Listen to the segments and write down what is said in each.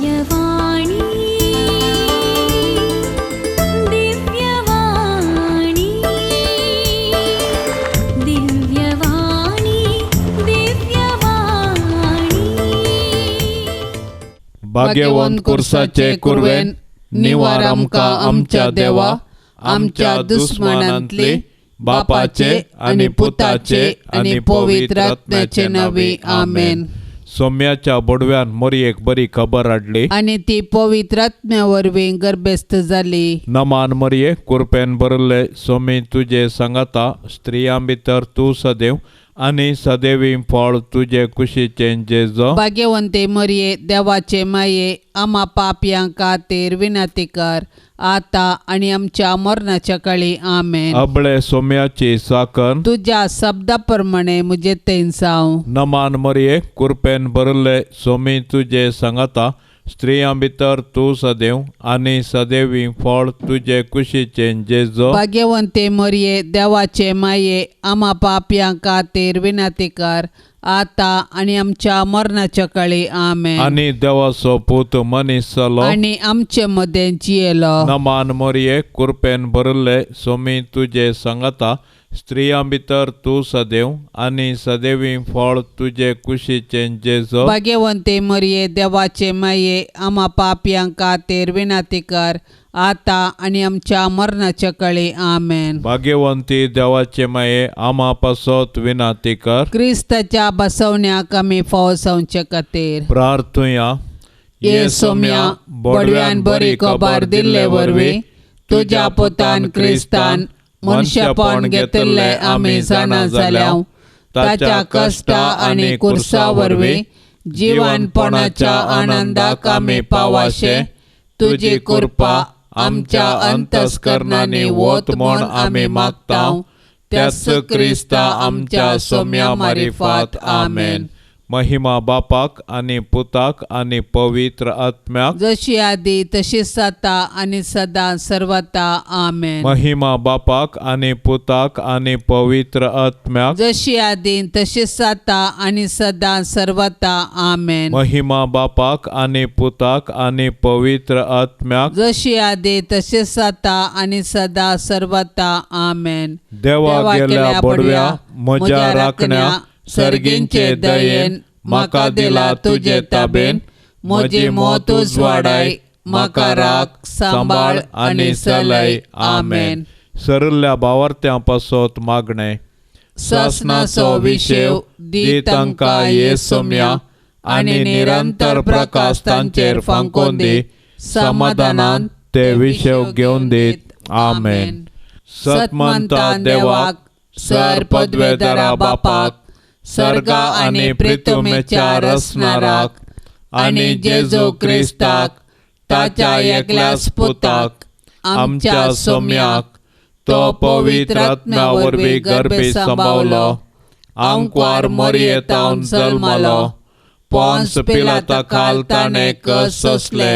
दिव्यवाणी दिव्यवाणी दिव्यवाणी दिव्यवाणी. भाग्यवंत कुर्साचे कुर्वेन निवार आमकां आमच्या देवा आमच्या दुस्मानांतले बापाचे आनी पुताचे आनी पवित्र आत्म्याचे नांवे आमेन. सोम्याच्या बोडव्यान मोरयेक बरी खबर हाडली आनी ती पवित्र आत्म्या वरवीं गर्भस्थ जाली. नमान मरये कुरपेन भरिल्ले सोमी तुजे सांगाता, स्त्रियां भितर तूं सदैव आनी सदैवी फळ तुजे कुशीचें जेजो. भाग्यवंते मरये देवाचे माये आमा पापयां खातीर विनंती कर आता आनी आमच्या मरणाच्या काळी आमेन. अबळे सोम्याची साकन तुज्या शब्दा प्रमाणे म्हजे तेंसांव. नमान मरये कुरपेन भरिल्ले सोमी तुजे सांगाता, स्त्रियां भितर तूं सदैव आनी सदैवी फळ तुजे कुशीचें जेजो. भाग्यवंते मरये देवाचे माये आमा पापयां खातीर विनंती कर आता आनी आमच्या मरणाच्या काळी आमेन. आनी देवाचो पूत मनीस जालो आनी आमचे मदें जियेलो. नमान मरये कुरपेन भरिल्ले सोमी तुजे सांगाता, स्त्रियां भितर तूं सदैव आनी सदैवी फळ तुजे कुशीचें जेजो. भाग्यवंते मरये देवाचे माये आमा पापयां खातीर विनंती कर आता आनी आमच्या मरणाच्या काळी आमेन. भाग्यवंती देवाचे माये आमा पासत विनंती कर. क्रिस्ताच्या बसवण्याक आमी फावो जावचे खातीर प्रार्थुया. ये सोम्या बोडव्यान बरी खबर दिल्ले वरवीं तुज्या पुतान क्रिस्तान मनशापण घेतिल्लें आमी जाणा जाल्या. ताच्या कश्टा आनी कुर्सा वरवीं जिवनपणाच्या आनंदाक आमी पावाशे तुजी कृपा आमच्या अंतस्करणांनी वत म्हूण आमी मागता. त्याच क्रिस्ता आमच्या सोम्या मारिफात आमेन. महिमा बापाक आनी पुताक आनी पवित्र आत्म्याक, जशी आदी तशीच आतां आनी सदां सर्वता आमेन. महिमा बापाक आनी पुताक आनी पवित्र आत्म्याक, जशी आदी तशीच आतां आनी सदां सर्वता आमेन. महिमा बापाक आनी पुताक आनी पवित्र आत्म्याक, जशी आदी तशीच आतां आनी सदां सर्वता आमेन. देवा गेल्या बडव्या म्हज्या राखण्या सर्गींचे दयेन म्हाका दिला तुजे ताबेन, म्हजी मौत उजवाडाय म्हाका राख सांबाळ आनी चलय आमेन. सरिल्ल्या भावार्थ्यां पासत मागणें. सासणाचो विशेव दी तांकां ये सोम्या आनी निरंतर प्रकाश तांचेर फांकोवन दी, समाधानान ते विशेव घेवन दीत आमेन. सतमंता देवाक सर पदवेदारा बापाक सर्गा आनी प्रितुमेच्या रसनाराक आनी जेजू क्रिस्ताक ताच्या एकल्याच पुताक आमच्या सोम्याक तो पवित्र आत्म्या वरवीं गर्भे सांबावलो, आंकवार मरयेतावन जल्मलो, पोन्स पिलाता खाल ताणें कस सोंसले,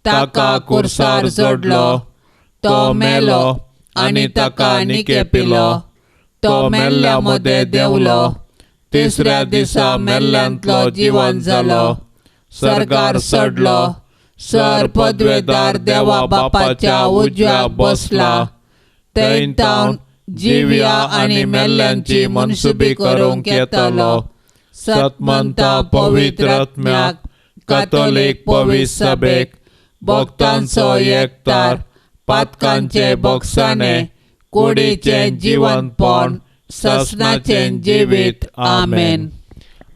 ताका कुर्सार जोडलो, तो मेलो आनी ताका निके पिलो, तो मेल्ल्या मदें देंवलो, तिसऱ्या दिसा मेल्ल्यांतलो जिवन जालो, सर्गार चडलो, सर पदवेदार देवा बापाच्या उजव्याक बसला, थंय तावन जिव्या आनी मेल्ल्यांची मनसुबी करूंक येतलो. सतमंता पवित्र आत्म्याक कातोलीक पवित्र सभेक भक्तांचो एकतार पातकांचे बोगसाणे कुडीचें जिवनपण सासणाचें जिवीत आमेन.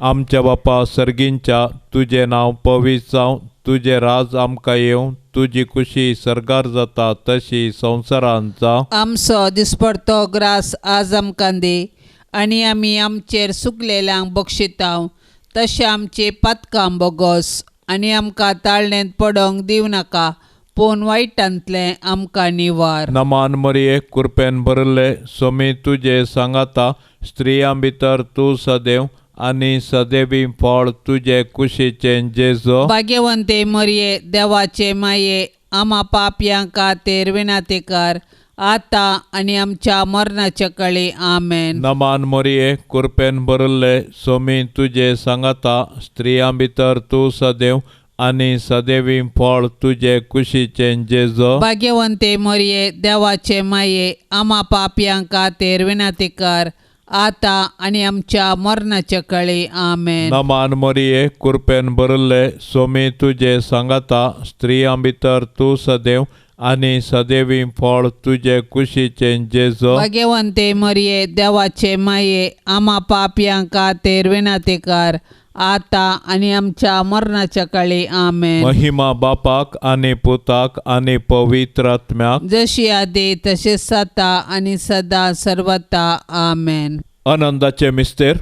आमच्या बापा सर्गींच्या तुजें नांव पवित्र जावं, तुजें राज आमकां येवं, तुजी कुशी सर्गार जाता तशी संवसारांत जावं. आमचो दिसपडतो ग्रास आज आमकां दी आनी आमी आमचेर सुकलेल्यांक बक्षितांव तशें आमची पातकां बोगोस आनी आमकां ताळणेंत पडोंक दिवं नाका पूण वायटांतलें आमकां निवार. नमान मरये कुरपेन भरिल्ले सोमी तुजे सांगाता, स्त्रियां भितर तूं सदैव आनी सदैवी फळ तुजे कुशीचें जेजो. भाग्यवंते मरये देवाचे माये आमा पापयां खातीर विनंती कर आतां आनी आमच्या मरणाच्या काळी आमेन. नमान मरये कुरपेन भरिल्ले सोमी तुजे सांगाता, स्त्रियां भितर तूं सदैव आनी सदैवी फळ तुजे कुशीचें जेजो. भाग्यवंते मरिये देवाचे माये, आमा पापयां खातीर विनंती कर, आतां आनी आमच्या मरणाच्या कळी. आमेन. नमान मरिये, कृपेन भरिल्ले, स्वामी तुजे सांगाता, स्त्रियां भितर तूं सदैव आनी सदैवी फळ तुजे कुशीचें जेजो. भाग्यवंते मरिये देवाचे माये, आमा पापयां खातीर विनंती कर, आतां आनी आमच्या मरणाच्या कळी. आमेन. महिमा बापाक आनी पुताक आनी पवित्र आत्म्याक, जशी आदी तशें सता आनी सदा सर्वता. आमेन. आनंदाचे मिस्तेर.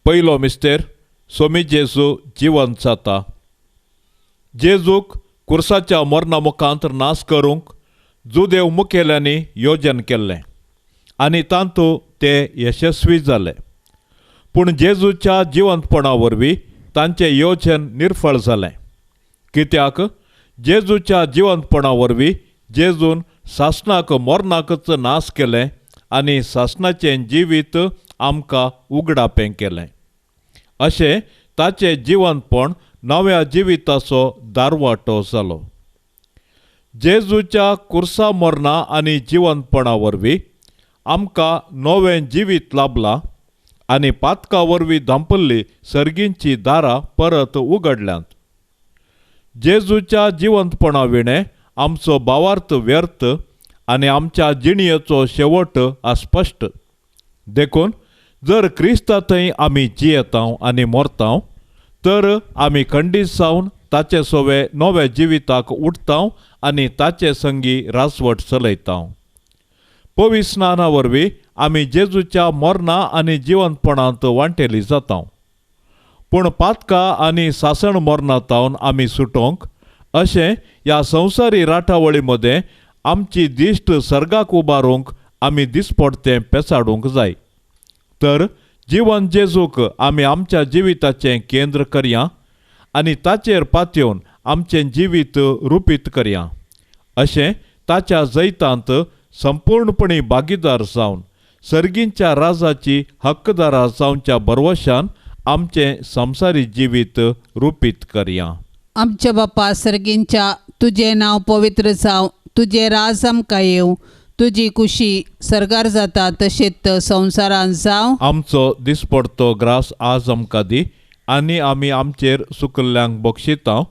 पयलो मिस्तेर, सोमी जेजू जिवंत जाता. जेजूक कुर्साच्या मरणा मुखांत नाश करूंक जुदेव मुखेल्यांनी योजन केल्लें आनी तातूंत ते यशस्वी जाले. पूण जेजूच्या जिवंतपणा वरवीं तांचें योजन निर्फळ जालें. कित्याक जेजूच्या जिवंतपणा वरवीं जेजून सासणाक मरणाकच नाश केलें आनी सासणाचें जिवीत आमकां उगडापें केलें. अशें ताचें जिवंतपण नव्या जिविताचो दारवाटो जालो. जेजूच्या कुर्सा मरणा आनी जिवंतपणा वरवीं आमकां नवें जिवीत लाभलां आनी पातका वरवीं धांपिल्ली सर्गींची दारां परत उगडल्यांत. जेजूच्या जिवंतपणा विणें आमचो भावार्थ व्यर्थ आनी आमच्या जिणयेचो शेवट अस्पश्ट. देखून जर क्रिस्ता थंय आमी जियेतांव आनी मरतांव तर आमी खंडीत जावन ताचे सोवे नव्या जिविताक उठतांव आनी ताचे संगी रासवट चलयतांव. पवित्र स्नाना वरवीं आमी जेजूच्या मरणा आनी जिवंतपणांत वांटेली जातांव. पूण पातका आनी सासण मरणा तावन आमी सुटोवंक अशें ह्या संवसारी राटावळी मदें आमची दिश्ट सर्गाक उबारूंक आमी दिसपडतें पेसाडूंक जाय. तर जिवन जेजूक आमी आमच्या जिविताचें केंद्र करया आनी ताचेर पातयेवन आमचें जिवीत रुपीत करया. अशें ताच्या जैतांत संपूर्णपणी भागीदार जावन सर्गींच्या राजाची हक्कदारा जावच्या भरवशान आमचें संवसारी जिवीत रुपीत करया. आमच्या बापा सर्गींच्या, तुजें नांव पवित्र जावं, तुजें राज आमकां येवं, तुजी कुशी सर्गार जाता तशेंच संवसारांत जावं. आमचो दिसपडतो ग्रास आज आमकां दी आनी आमी आमचेर सुकल्ल्यांक बक्षितांव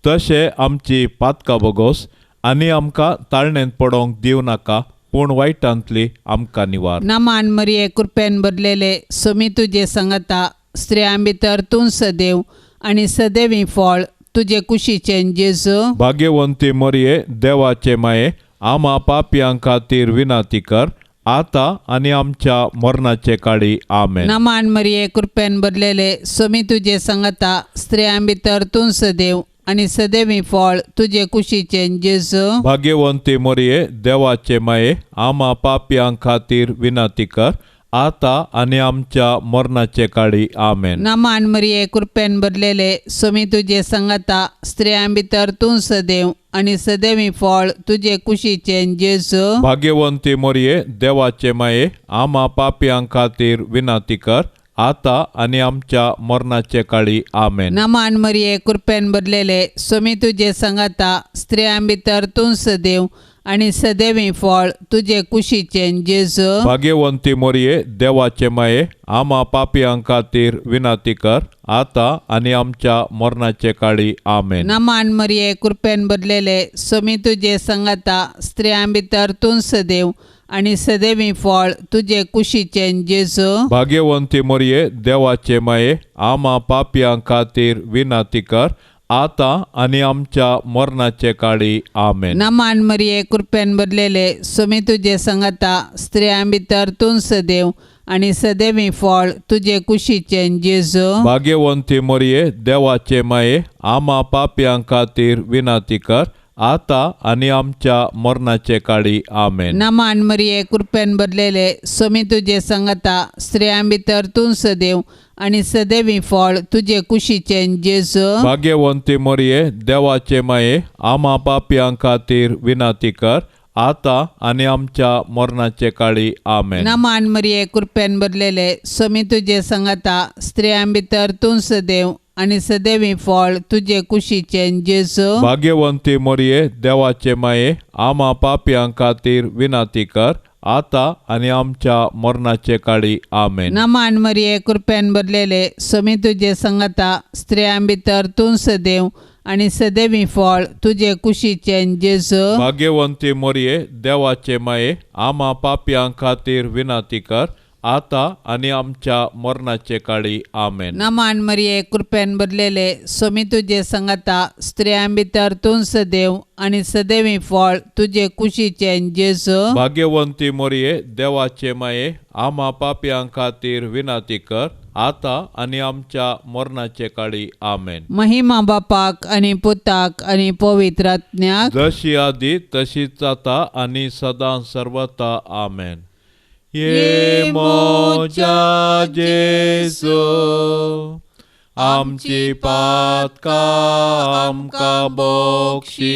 तशें आमची पातकां बोगोस आनी आमकां ताळणेंत पडोवंक दिवं नाका, पूण वायटांतली आमकां निवार. नमान मरिये, कृपेन भरलेले, सोमी तुजे सांगाता, स्त्रियां भितर तूं सदैव आनी सदैवी फळ तुजे कुशीचें जेजू. भाग्यवंती मरिये, देवाचे माये, आमा पापयां खातीर विनंती कर, आतां आनी आमच्या मरणाचे काळी. आमेन. नमान मरिये, कृपेन भरलेले, सोमी तुजे सांगाता, स्त्रियां भितर तूं सदैव आनी सदैवी फळ तुजे कुशीचें जेजू. भाग्यवंती मरिये, देवाचे माये, आमा पापयां खातीर विनंती कर, आतां आनी आमच्या मरणाचे काळी. आमेन. नमान मरिये, कृपेन भरलेले, सोमी तुजे सांगाता, स्त्रियां भितर तूं सदैव आनी सदैवी फळ तुजे कुशीचें जेजू. भाग्यवंती मरिये, देवाचे माये, आमा पापयां खातीर विनंती कर, आतां आनी आमच्या मरणाचे काळी. आमेन. नमान मरिये, कृपेन भरलेले, सोमी तुजे सांगाता, स्त्रियां भितर तूं सदैव आनी सदैवी फळ तुजे कुशीचें जेजू. भाग्यवंती मरिये, देवाचे माये, आमा पापयां खातीर विनंती कर, आतां आनी आमच्या मरणाचे काळी. आमेन. नमान मरिये, कृपेन भरलेले, सोमी तुजे सांगाता, स्त्रियां भितर तूं सदैव आनी सदैवी फळ तुजे कुशीचें जेजू. भाग्यवंती मरिये, देवाचे माये, आमा पापयां खातीर विनंती कर, आतां आनी आमच्या मरणाचे काळी. आमेन. नमान मरिये, कृपेन भरलेले, सोमी तुजे सांगाता, स्त्रियां भितर तूं सदैव आनी सदैवी फळ तुजे कुशीचें जेजू. भाग्यवंती मरिये, देवाचे माये, आमा पापयां खातीर विनंती कर, आतां आनी आमच्या मरणाचे काळी. आमेन. नमान मरिये, कृपेन भरलेले, सोमी तुजे सांगाता, स्त्रियां भितर तूं सदैव आनी सदैवी फळ तुजे कुशीचें जेजू. भाग्यवंती मरिये, देवाचे माये, आमा पापयां खातीर विनंती कर, आतां आनी आमच्या मरणाचे काळी. आमेन. नमान मरिये, कृपेन भरलेले, सोमी तुजे सांगाता, स्त्रियां भितर तूं सदैव आनी सदैवी फळ तुजे कुशीचें जेजू. भाग्यवंती मरिये देवाचे माये, आमा पापयां खातीर विनंती कर आता आनी आमच्या मरणाचे काळी. आमेन. नमान मरिये, कृपेन भरलेले, स्वामी तुजे संगता, स्त्रियां भितर तूं सदैव आनी सदैवी फळ तुजे कुशीचें जेजू. भाग्यवंती मरिये देवाचे माये, आमा पापयां खातीर विनंती कर आता आनी आमच्या मरणाचे काळी. आमेन. नमान मरिये, कृपेन भरलेले, स्वामी तुजे संगता, स्त्रियां भितर तूं सदैव आनी सदैवी फळ तुजे कुशीचें जेजू. भाग्यवंती मरिये देवाचे माये, आमा पापयां खातीर विनंती कर आता आनी आमच्या मरणाचे काळी. आमेन. महिमा बापाक आनी पुताक आनी पवित्र आत्म्याक, जशी आदी तशीच आता आनी सदां सर्वता. आमेन. ये मोजा जेजू, आमची पातकां आमकां बक्षी,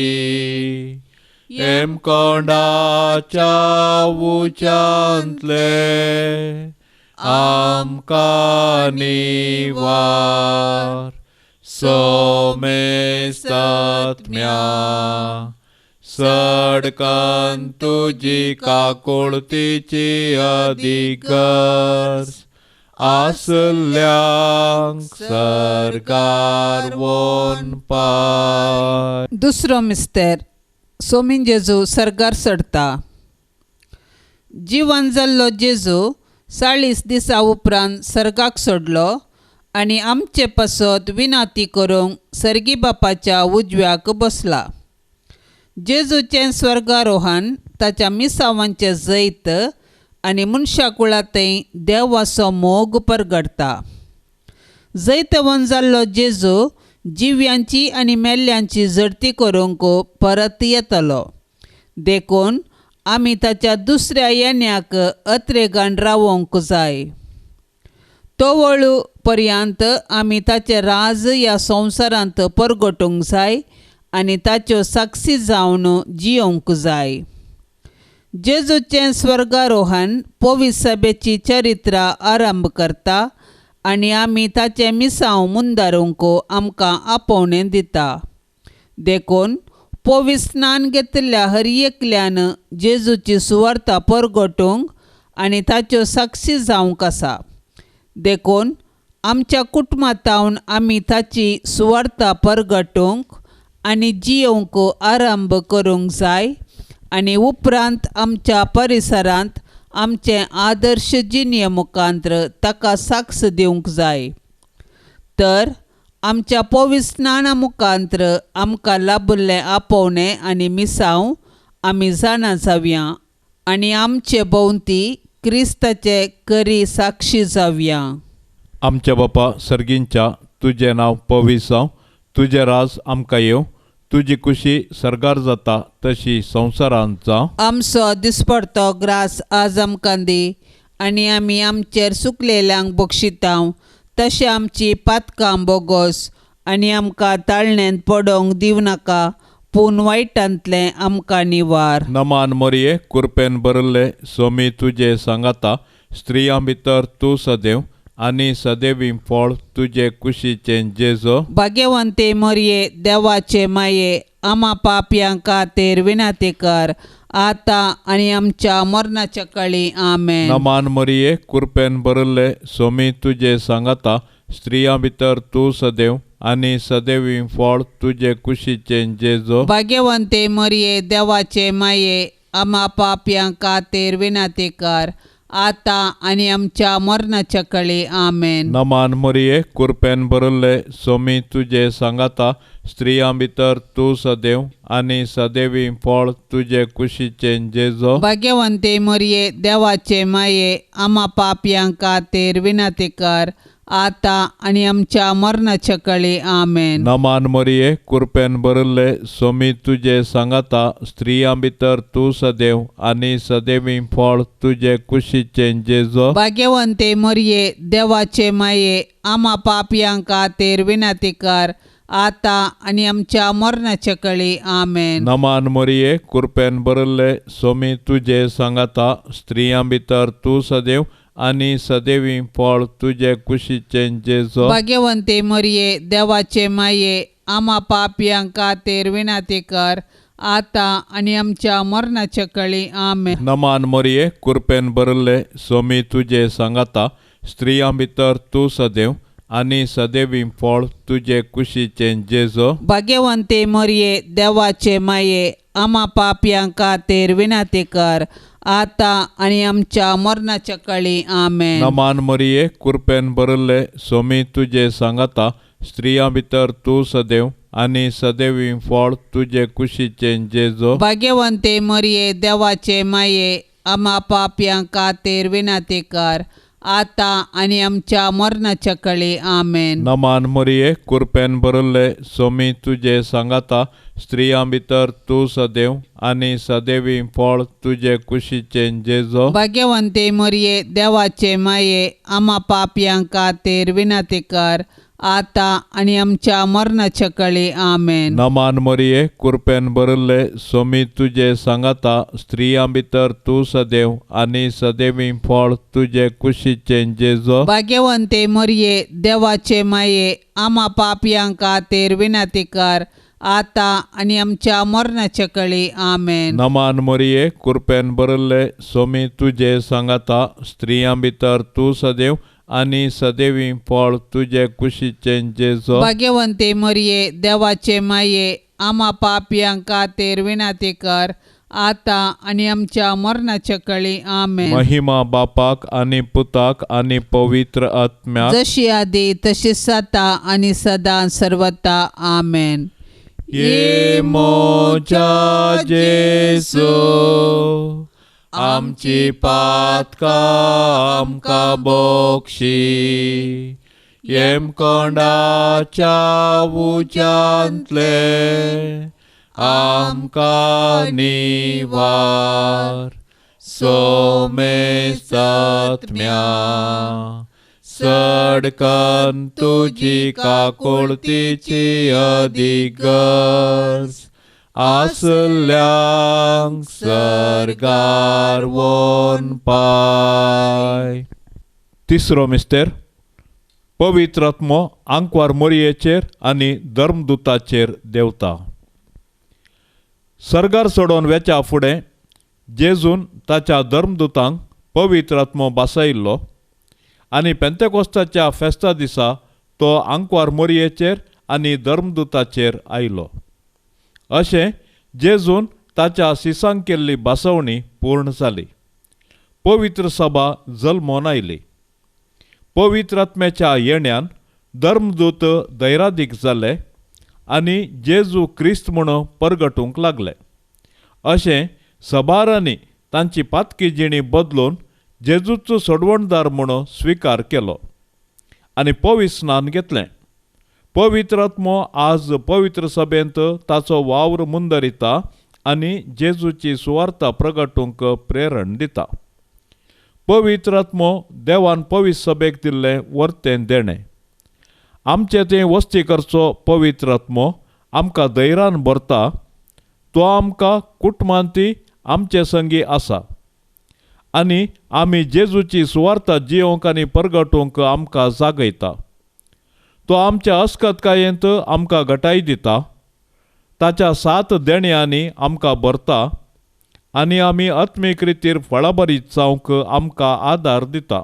हेमकोंडाच्या उच्यांतले आमकां निवार, सोमेस्तात्म्या सडकन तुजी काकुळतीची अधिगर्ज आसल्यांक सरकार वनपाय. दुसरो मिस्तेर. सोमीन जेजू सर्गार चडता. जिवन जाल्लो जेजू 40 दिसां उपरांत सर्गाक सोडलो आनी आमचे पासत विनंती करूंक सर्गी बापाच्या उजव्याक बसला. जेजूचें स्वर्गारोहण ताच्या मिसावांचें जैत आनी मनशाकुळांतय देवाचो मोग परगडटा. जैतवंत जाल्लो जेजू जिव्यांची आनी मेल्ल्यांची झडती करूंक परत येतलो. देखून आमी ताच्या दुसऱ्या येण्याक अत्रेगान रावोंक जाय. तो वळू पर्यंत आमी ताचें राज ह्या संवसारांत परगटूंक जाय आनी ताच्यो साक्षी जावन जियोंक जाय. जेजूचें स्वर्गारोहण पवित्र सभेची चरित्रां आरंभ करता आनी आमी ताचें मिसांव मुंदारूंक आमकां आपोवणें दिता. देखून पवित्र स्नान घेतिल्ल्या हर एकल्यान जेजूची सुवार्ता परगटूंक आनी ताच्यो साक्षी जावंक आसा. देखून आमच्या कुटुंबांतावन आमी ताची सुवार्ता परगटूंक आनी जियोंक आरंभ करूंक जाय आनी उपरांत आमच्या परिसरांत आमचें आदर्श जिणे मुखांत्र ताका साक्ष दिवंक जाय. तर आमच्या पवित्र स्नाना मुखांत्र आमकां लाभिल्लें आपोवणें आनी मिसांव आमी जाणा जावया आनी आमचे भोंवती क्रिस्ताचे करी साक्षी जावया. आमच्या बापा सर्गींच्या, तुजें नांव पवित्र जावं, तुजें राज आमकां येवं, तुजी कुशी सर्गार जाता तशी संवसारांत जावं. आमचो दिसपडतो ग्रास आज आमकां दी आनी आमी आमचेर सुकलेल्यांक बक्षितांव तशें आमची पातकां बोगोस आनी आमकां ताळण्यांत पडोंक दिवं नाका, पूण वायटांतलें आमकां निवार. नमान मरिये, कुरपेन भरिल्ले, स्वामी तुजे सांगाता, स्त्रियां भितर तूं सदैव आनी सदैवी फळ तुजे कुशीचें जेजू. भाग्यवंते मरिये देवाचे माये, आमा पापयां खातीर विनंती कर आतां आनी आमच्या मरणाच्या काळी. आमेन. नमान मरिये, कुरपेन भरिल्ले, स्वामी तुजे सांगाता, स्त्रियां भितर तूं सदैव आनी सदैवी फळ तुजे कुशीचें जेजू. भाग्यवंते मरिये देवाचे माये, आमा पापयां खातीर विनंती कर आतां आनी आमच्या मरणाच्या काळी. आमेन. नमान मरिये, कुरपेन भरिल्ले, स्वामी तुजे सांगाता, स्त्रियां भितर तूं सदैव आनी सदैवी फळ तुजे कुशीचें जेजू. भाग्यवंते मरिये देवाचे माये, आमा पापयां खातीर विनंती कर आतां आनी आमच्या मरणाच्या काळी. आमेन. नमान मरिये, कुरपेन भरिल्ले, स्वामी तुजे सांगाता, स्त्रियां भितर तूं सदैव आनी सदैवी फळ तुजे कुशीचें जेजू. भाग्यवंते मरिये देवाचे माये, आमा पापयां खातीर विनंती कर आतां आनी आमच्या मरणाच्या काळी. आमेन. नमान मरिये, कुरपेन भरिल्ले, स्वामी तुजे सांगाता, स्त्रियां भितर तूं सदैव आनी सदैवी फळ तुजे कुशीचें जेजो. भाग्यवंते मरिये, देवाचे माये, आमा पापयां खातीर विनंती कर, आतां आनी आमच्या मरणाच्या कळी. आमेन. नमान मरिये, कृपेन भरिल्ले, स्वामी तुजे सांगाता, स्त्रियां भितर तूं सदैव आनी सदैवी फळ तुजे कुशीचें जेजो. भाग्यवंते मरिये, देवाचे माये, आमा पापयां खातीर विनंती कर, आतां आनी आमच्या मरणाच्या कळी. आमेन. नमान मरिये, कृपेन भरिल्ले, स्वामी तुजे सांगाता, स्त्रियां भितर तूं सदैव आनी सदैवी फळ तुजे कुशीचें जेजो. भाग्यवंते मरिये, देवाचे माये, आमा पापयां खातीर विनंती कर, आतां आनी आमच्या मरणाच्या कळी. आमेन. नमान मरिये, कृपेन भरिल्ले, स्वामी तुजे सांगाता, स्त्रियां भितर तूं सदैव आनी सदैवी फळ तुजे कुशीचें जेजो. भाग्यवंते मरिये, देवाचे माये, आमा पापयां खातीर विनंती कर, आतां आनी आमच्या मरणाच्या कळी. आमेन. नमान मरिये, कृपेन भरिल्ले, स्वामी तुजे सांगाता, स्त्रियां भितर तूं सदैव आनी सदैवी फळ तुजे कुशीचें जेजो. भाग्यवंते मरिये, देवाचे माये, आमा पापयां खातीर विनंती कर, आतां आनी आमच्या मरणाच्या कळी. आमेन. नमान मरिये, कृपेन भरिल्ले, स्वामी तुजे सांगाता, स्त्रियां भितर तूं सदैव आनी सदैवी फळ तुजे कुशीचें जेजो. भाग्यवंते मरिये, देवाचे माये, आमा पापयां खातीर विनंती कर, आतां आनी आमच्या मरणाच्या कळी. आमेन. महिमा बापाक आनी पुताक आनी पवित्र आत्म्याक, जशी आदी तशी सता आनी सदां सर्वता. आमेन. ये मोजा जेजू, आमची पातकां आमकां बक्षी, येमकोंडाच्या उज्यांतले आमकां निवार, सोमेसात्म्या सडकन तुजी काकुळतीची अदीक गरज आसल्यांक सर्गार वोन पाय. तिसरो मिस्तेर, पवित्र आत्मो आंकवार मोरयेचेर आनी धर्मदुताचेर देंवता. सर्गार सोडोवन वेच्या फुडें जेजून ताच्या धर्मदुतांक पवित्र आत्मो बासायिल्लो आनी पेंतेकोस्ताच्या फेस्ता दिसा तो आंकवार मोरयेचेर आनी धर्मदुताचेर आयलो. अशें जेजून ताच्या सिसांक केल्ली भासवणी पूर्ण जाली. पवित्र सभा जल्मोन आयली. पवित्र आत्म्याच्या येण्यान धर्मदूत धैरादीक जाले आनी जेजू क्रिस्त म्हूण परगटूंक लागले. अशें सबारांनी तांची पातकी जिणी बदलून जेजूचो सोडवणदार म्हूण स्विकार केलो आनी पवित्र स्नान घेतलें. पवित्र आत्मो आज पवित्र सभेंत ताचो वावर मुंदरिता आनी जेजूची सुवार्ता प्रगटूंक प्रेरण दिता. पवित्र आत्मो देवान पवित्र सभेक दिल्लें वर्तें देणें. आमचे तें वस्ती करचो पवित्र आत्मो आमकां धैर्यान भरता. तो आमकां कुटुंबांती आमचे संगी आसा आनी आमी जेजूची सुवार्ता जियोंक आनी परगटूंक आमकां जागयता. तो आमच्या अस्कतकायेंत आमकां घटाय दिता. ताच्या सात देण्यांनी आमकां भरता आनी आमी आत्मीक रितीर फळाबरीत जावंक आमकां आदार दिता.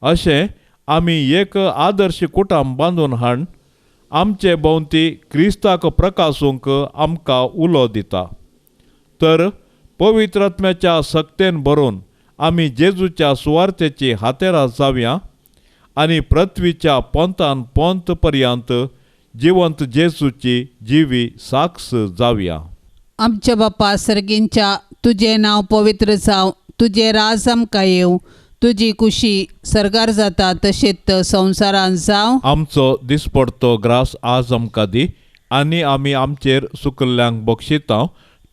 अशें आमी एक आदर्श कुटुंब बांदून हाड आमचे भोंवती क्रिस्ताक प्रकासूंक आमकां उलो दिता. तर पवित्र आत्म्याच्या सक्तेन भरून आमी जेजूच्या सुवार्तेची हातेरां जावया आनी पृथ्वीच्या पोंतान पोंत पर्यंत जिवंत जेजूची जिवी साक्ष जावया. आमच्या बापा सर्गींच्या, तुजें नांव पवित्र जावं, तुजें राज आमकां येवं, तुजी कुशी सर्गार जाता तशेंच संवसारांत जावं. आमचो दिसपडतो ग्रास आज आमकां दी आनी आमी आमचेर सुकल्ल्यांक बक्षिता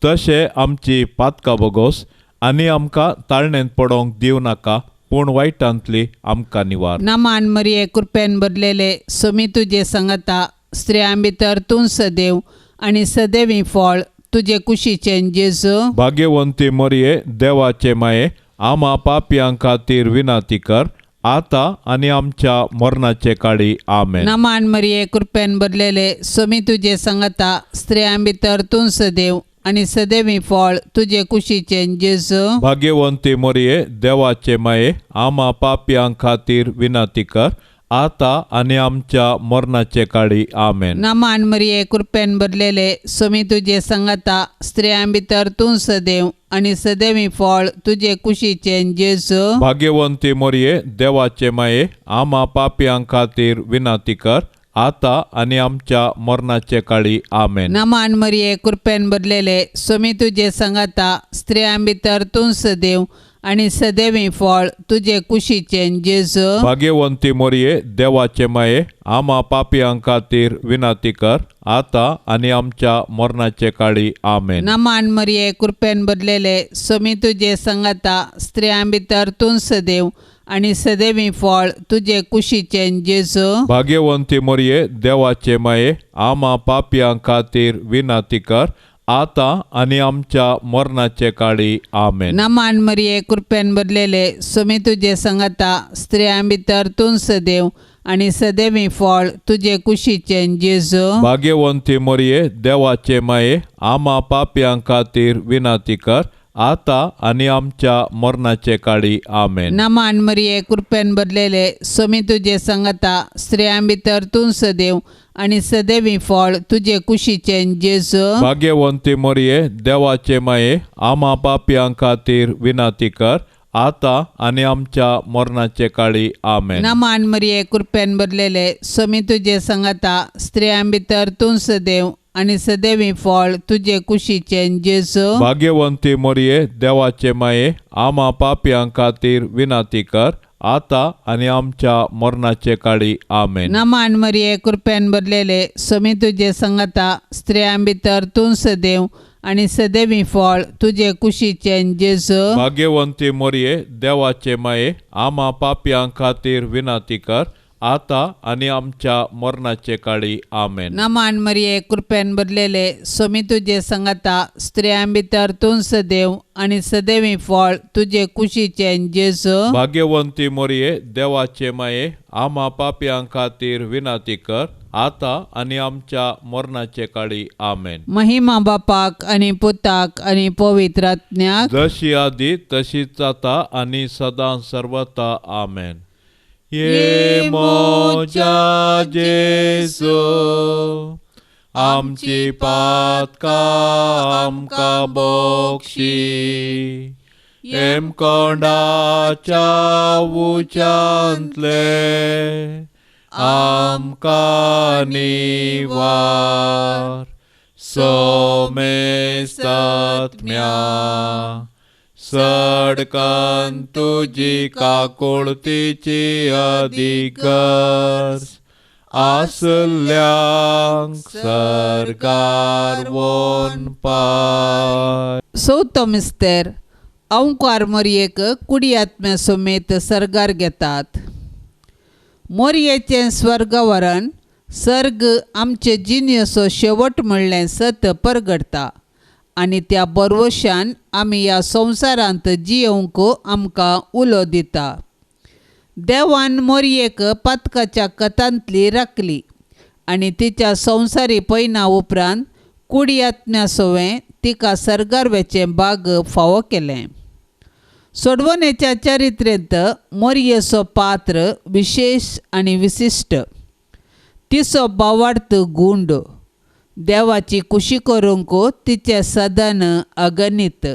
तशें आमची पातकां बोगोस आनी आमकां ताळणेंत पडोवंक दिवं नाका, पूण वायटांतली आमकां निवार. नमान मरिये, कृपेन भरलेले, स्वामी तुजे सांगता, स्त्रियां भितर तूं सदैव आनी सदैवी फळ तुजे कुशीचें जेजू. भाग्यवंती मरिये, देवाचे माये, आमा पापयां खातीर विनंती कर आतां आनी आमच्या मरणाचे काळी. आमेन. नमान मरिये, कृपेन भरलेले, स्वामी तुजे संगता, स्त्रियां भितर तूं सदैव आनी सदैवी फळ तुजे कुशीचें जेजू. भाग्यवंती मरिये, देवाचे माये, आमा पापयां खातीर विनंती कर आतां आनी आमच्या मरणाचे काळी. आमेन. नमान मरिये, कृपेन भरलेले, स्वामी तुजे संगता, स्त्रियां भितर तूं सदैव आनी सदैवी फळ तुजे कुशीचें जेजू. भाग्यवंती मरिये, देवाचे माये, आमा पापयां खातीर विनंती कर आतां आनी आमच्या मरणाचे काळी. आमेन. नमान मरिये, कृपेन भरलेले, स्वामी तुजे संगता, स्त्रियां भितर तूं सदैव आनी सदैवी फळ तुजे कुशीचें जेजू. भाग्यवंती मरिये, देवाचे माये, आमा पापयां खातीर विनंती कर आतां आनी आमच्या मरणाचे काळी. आमेन. नमान मरिये, कृपेन भरलेले, स्वामी तुजे संगता, स्त्रियां भितर तूं सदैव आनी सदैवी फळ तुजे कुशीचें जेजू. भाग्यवंती मरिये, देवाचे माये, आमा पापयां खातीर विनंती कर आतां आनी आमच्या मरणाचे काळी. आमेन. नमान मरिये, कृपेन भरलेले, स्वामी तुजे संगता, स्त्रियां भितर तूं सदैव आनी सदैवी फळ तुजे कुशीचें जेजू. भाग्यवंती मरिये, देवाचे माये, आमा पापयां खातीर विनंती कर आतां आनी आमच्या मरणाचे काळी. आमेन. नमान मरिये, कृपेन भरलेले, स्वामी तुजे संगता, स्त्रियां भितर तूं सदैव आनी सदैवी फळ तुजे कुशीचें जेजू. भाग्यवंती मरिये, देवाचे माये, आमा पापयां खातीर विनंती कर आतां आनी आमच्या मरणाचे काळी. आमेन. नमान मरिये, कृपेन भरलेले, स्वामी तुजे संगता, स्त्रियां भितर तूं सदैव आनी सदैवी फळ तुजे कुशीचें जेजू. भाग्यवंती मरिये, देवाचे माये, आमा पापयां खातीर विनंती कर आतां आनी आमच्या मरणाचे काळी. आमेन. नमान मरिये, कृपेन भरलेले, स्वामी तुजे संगता, स्त्रियां भितर तूं सदैव आनी सदैवी फळ तुजे कुशीचें जेजू. भाग्यवंती मरिये, देवाचे माये, आमा पापयां खातीर विनंती कर आतां आनी आमच्या मरणाचे काळी. आमेन. नमान मरिये, कृपेन भरलेले, स्वामी तुजे संगता, स्त्रियां भितर तूं सदैव आनी सदैवी फळ तुजे कुशीचें जेजू. भाग्यवंती मरिये, देवाचे माये, आमा पापयां खातीर विनंती कर आतां आनी आमच्या मरणाचे काळी. आमेन. महिमा बापाक आनी पुताक आनी पवित्र आत्म्याक, जशी आदी तशीच आतां आनी सदां सर्वता. आमेन. ये मोजा जेजू, आमची पातकां आमकां बक्षी, हेमकोंडाच्या उच्यांतले आमकां निवार, सोमेस्तात्म्या सडकन तुजी काकुळतीची अधिगर्ज आसल्यांक सरकार वोन पाय. चवथो मिस्तेर, अंकार मोरयेक कुडी आत्म्या समेत सर्गार घेतात. मोरयेचें स्वर्गवरण सर्ग आमचे जिणेचो शेवट म्हणलें सत परगडटा आनी त्या बरवशान आमी ह्या संवसारांत जियोवंक आमकां उलो दिता. देवान मोरयेक पातकाच्या कथांतली राखली आनी तिच्या संवसारी पयना उपरांत कुडी आत्म्या सवें तिका सर्गार वेचें बाग फावो केलें. सोडवणेच्या चरित्रेंत मोरयेचो पात्र विशेश आनी विशिश्ट. तिचो बावार्थ गुंड, देवाची कुशी करूंक तिचें सदन अगणीत.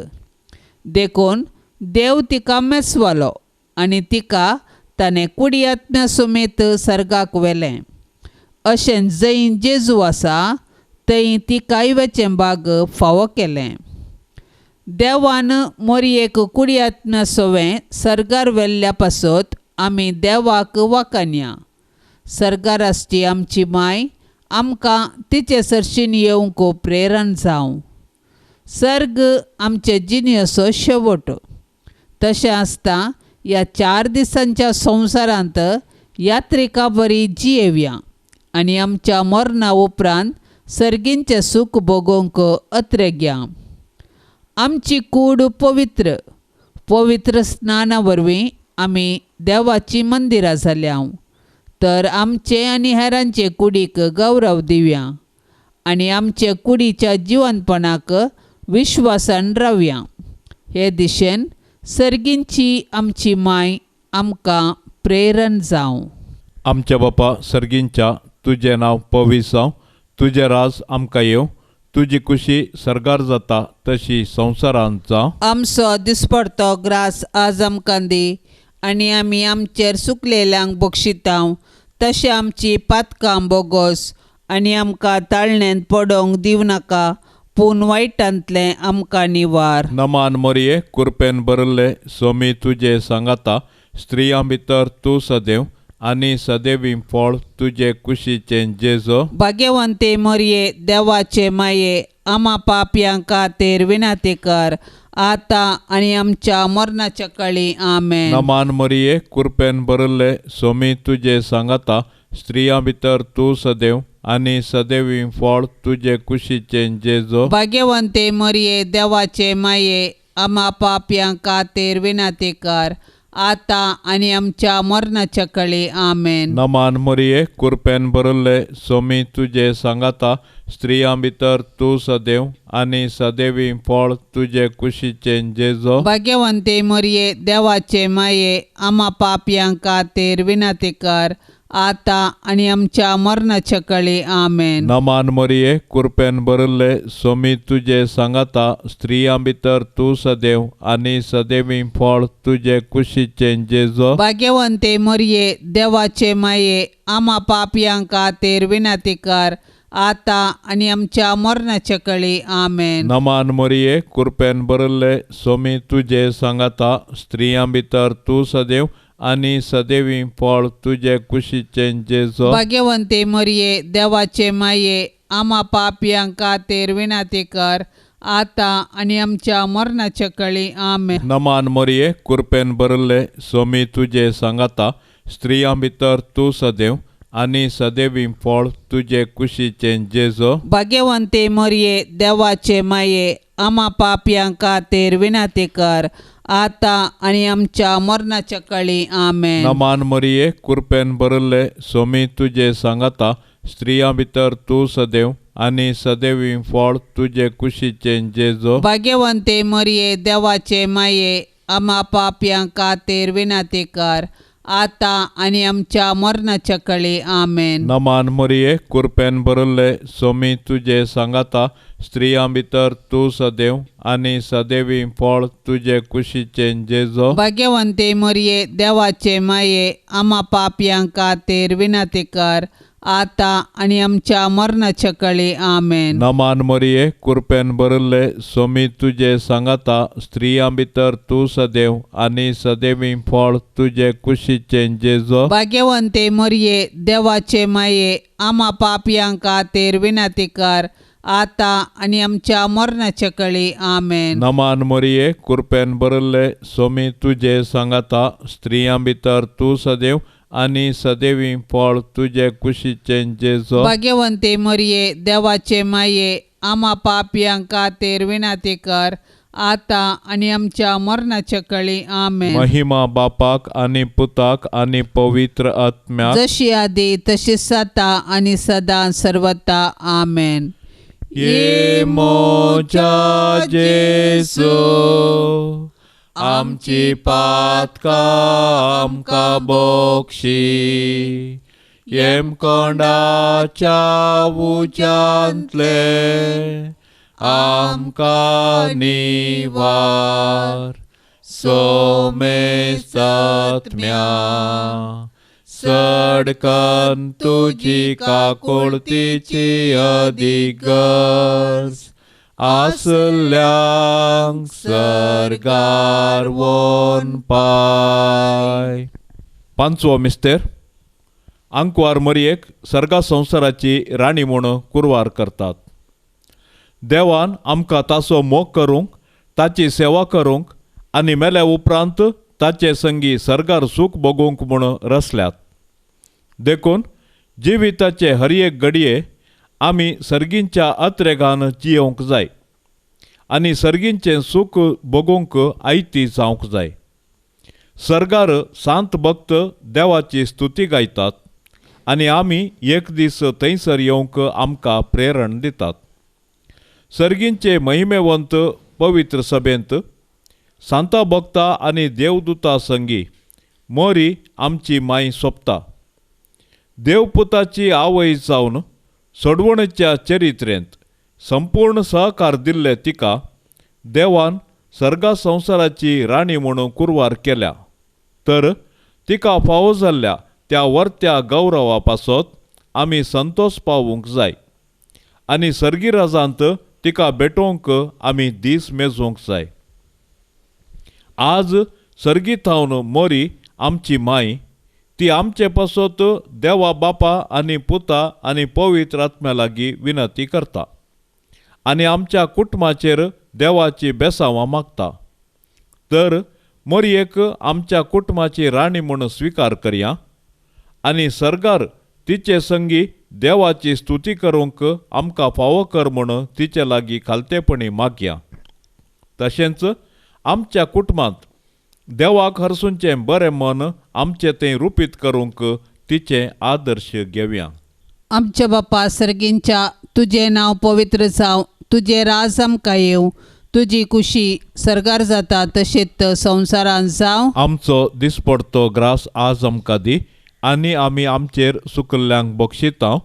देखून देव तिका मेसवालो आनी तिका ताणें कुडी आत्म्या समेत सर्गाक व्हेलें. अशें जंय जेजू आसा थंय तिकाय वेचें बाग फावो केलें. देवान मोरयेक कुडी आत्म्या सवें सर्गार व्हेल्ल्या पासत आमी देवाक वाखाणया. सर्गार आसची आमची माय आमकां तिचे सरशीन येवंक प्रेरण जावं. सर्ग आमचे जिणेचो शेवट. तशें आसता ह्या 4 दिसांच्या संवसारांत यात्रिका बरी जियेवया आनी आमच्या मरणा उपरांत सर्गींचें सूख भोगोवंक अत्रेग्या. आमची कूड पवित्र पवित्र स्नाना वरवीं आमी देवाचीं मंदिरां जाल्या तर आमचे आनी हेरांचे कुडीक गौरव दिवया आनी आमचे कुडीच्या जिवनपणाक विश्वासान रावया. हे दिशेन सर्गींची आमची माय आमकां प्रेरण जावं. आमच्या बापा सर्गींच्या, तुजें नांव पवित्र जावं, तुजें राज आमकां येवं, तुजी कुशी सर्गार जाता तशी संवसारांत जावं. आमचो दिसपडतो ग्रास आज आमकां दी आनी आमी आमचेर सुकलेल्यांक बक्षितांव तशें आमची पातकां बोगोस आनी आमकां ताळण्यांत पडोवंक दिवं नाका पूण वायटांतलें आमकां निवार. नमान मरिये, कुरपेन भरिल्ले, सोमी तुजे सांगाता, स्त्रियां भितर तूं सदैव आनी सदैवी फळ तुजे कुशीचें जेजो. भाग्यवंते मरिये, देवाचे माये, आमा पापयां खातीर विनंती कर आतां आनी आमच्या मरणाच्या काळी. आमेन. नमान मरिये, कुरपेन भरिल्ले, सोमी तुजे सांगाता, स्त्रियां भितर तूं सदैव आनी सदैवी फळ तुजे कुशीचें जेजो. भाग्यवंते मरिये, देवाचे माये, आमा पापयां खातीर विनंती कर आतां आनी आमच्या मरणाच्या काळी. आमेन. नमान मरिये, कुरपेन भरिल्ले, सोमी तुजे सांगाता, स्त्रियां भितर तूं सदैव आनी सदैवी फळ तुजे कुशीचें जेजो. भाग्यवंते मरिये, देवाचे माये, आमा पापयां खातीर विनंती कर आतां आनी आमच्या मरणाच्या काळी. आमेन. नमान मरिये, कुरपेन भरिल्ले, सोमी तुजे सांगाता, स्त्रियां भितर तूं सदैव आनी सदैवी फळ तुजे कुशीचें जेजो. भाग्यवंते मरिये, देवाचे माये, आमा पापयां खातीर विनंती कर आतां आनी आमच्या मरणाच्या काळी. आमेन. नमान मरिये, कुरपेन भरिल्ले, सोमी तुजे सांगाता, स्त्रियां भितर तूं सदैव आनी सदैवी फळ तुजे कुशीचें जेजो. भाग्यवंते मरिये, देवाचे माये, आमा पापयां खातीर विनंती कर आतां आनी आमच्या मरणाच्या काळी. आमेन. नमान मरिये, कुरपेन भरिल्ले, सोमी तुजे सांगाता, स्त्रियां भितर तूं सदैव आनी सदैवी फळ तुजे कुशीचें जेजो. भाग्यवंते मरिये, देवाचे माये, आमा पापयां खातीर विनंती कर आतां आनी आमच्या मरणाच्या काळी. आमेन. नमान मरिये, कुरपेन भरिल्ले, सोमी तुजे सांगाता, स्त्रियां भितर तूं सदैव आनी सदैवी फळ तुजे कुशीचें जेजो. भाग्यवंते मरिये, देवाचे माये, आमा पापयां खातीर विनंती कर आतां आनी आमच्या मरणाच्या काळी. आमेन. नमान मरिये, कुरपेन भरिल्ले, सोमी तुजे सांगाता, स्त्रियां भितर तूं सदैव आनी सदैवी फळ तुजे कुशीचें जेजो. भाग्यवंते मरिये, देवाचे माये, आमा पापयां खातीर विनंती कर आतां आनी आमच्या मरणाच्या काळी. आमेन. नमान मरिये, कुरपेन भरिल्ले, सोमी तुजे सांगाता, स्त्रियां भितर तूं सदैव आनी सदैवी फळ तुजे कुशीचें जेजो. भाग्यवंते मरिये, देवाचे माये, आमा पापयां खातीर विनंती कर आतां आनी आमच्या मरणाच्या काळी. आमेन. नमान मरिये, कुरपेन भरिल्ले, सोमी तुजे सांगाता, स्त्रियां भितर तूं सदैव आनी सदैवी फळ तुजे कुशीचें जेजो. भाग्यवंते मरिये, देवाचे माये, आमा पापयां खातीर विनंती कर आतां आनी आमच्या मरणाच्या काळी. आमेन. महिमा बापाक आनी पुताक आनी पवित्र आत्म्याक, जशी आदी तशी सता आनी सदां सर्वता. आमेन. ये मोजा जेजू, आमची पातकां आमकां बक्षी, येमकोंडाच्या उज्यांतले आमकां निवार, सोमेस्तात्म्या सडकन तुजी काकुळतीची अदीक गरज आसल्यांक सर्गार वोन पाय. पांचवो मिस्तेर. आंकवार मरयेक सर्गा संवसाराची राणी म्हूण कुरवार करतात. देवान आमकां ताचो मोग करूंक, ताची सेवा करूंक आनी मेल्या उपरांत ताचे संगी सर्गार सूख भोगूंक म्हूण रचल्यात. देखून जिविताचे हर एक घडये आमी सर्गींच्या अत्रेगान जियोवंक जाय. आनी सर्गींचें सूख भोगूंक आयती जावंक जाय. सर्गार सांत भक्त देवाची स्तुती गायतात आनी आमी एक दीस थंयसर येवंक आमकां प्रेरण दितात. सर्गींचे महिमेवंत पवित्र सभेंत सांता भक्ता आनी देवदूता संगी मोरी आमची माय सोंपता. देवपुताची आवय जावन सोडवणेच्या चरित्रेंत संपूर्ण सहकार दिल्ले तिका देवान सर्गा संवसाराची राणी म्हणून कुरवार केल्या. तर तिका फावो जाल्ल्या त्या वर्त्या गौरवा पासत आमी संतोष पावूंक जाय आनी सर्गी राजांत तिका भेटोवंक आमी दीस मेजूंक जाय. आज सर्गी थावन मोरी आमची माय ती आमचे पासत देवा बापा आनी पुता आनी पवित्र आत्म्या लागीं विनंती करता आनी आमच्या कुटुंबाचेर देवाची बेसांवां मागता. तर मोरयेक आमच्या कुटुंबाची राणी म्हूण स्विकार करया आनी सर्गार तिचे संगी देवाची स्तुती करूंक आमकां फावो कर म्हूण तिचे लागीं खालतेपणी मागया. तशेंच आमच्या कुटुंबांत देवाक हरसूंचें बरें मन आमचें तें रुपीत करूंक तिचें आदर्श घेवया. आमच्या बापा सर्गींच्या, तुजें नांव पवित्र जावं, तुजें राज आमकां येवं, तुजी कुशी सर्गार जाता तशेंच संवसारांत जावं. आमचो दिसपडतो ग्रास आज आमकां दी आनी आमी आमचेर सुकल्ल्यांक बक्षिता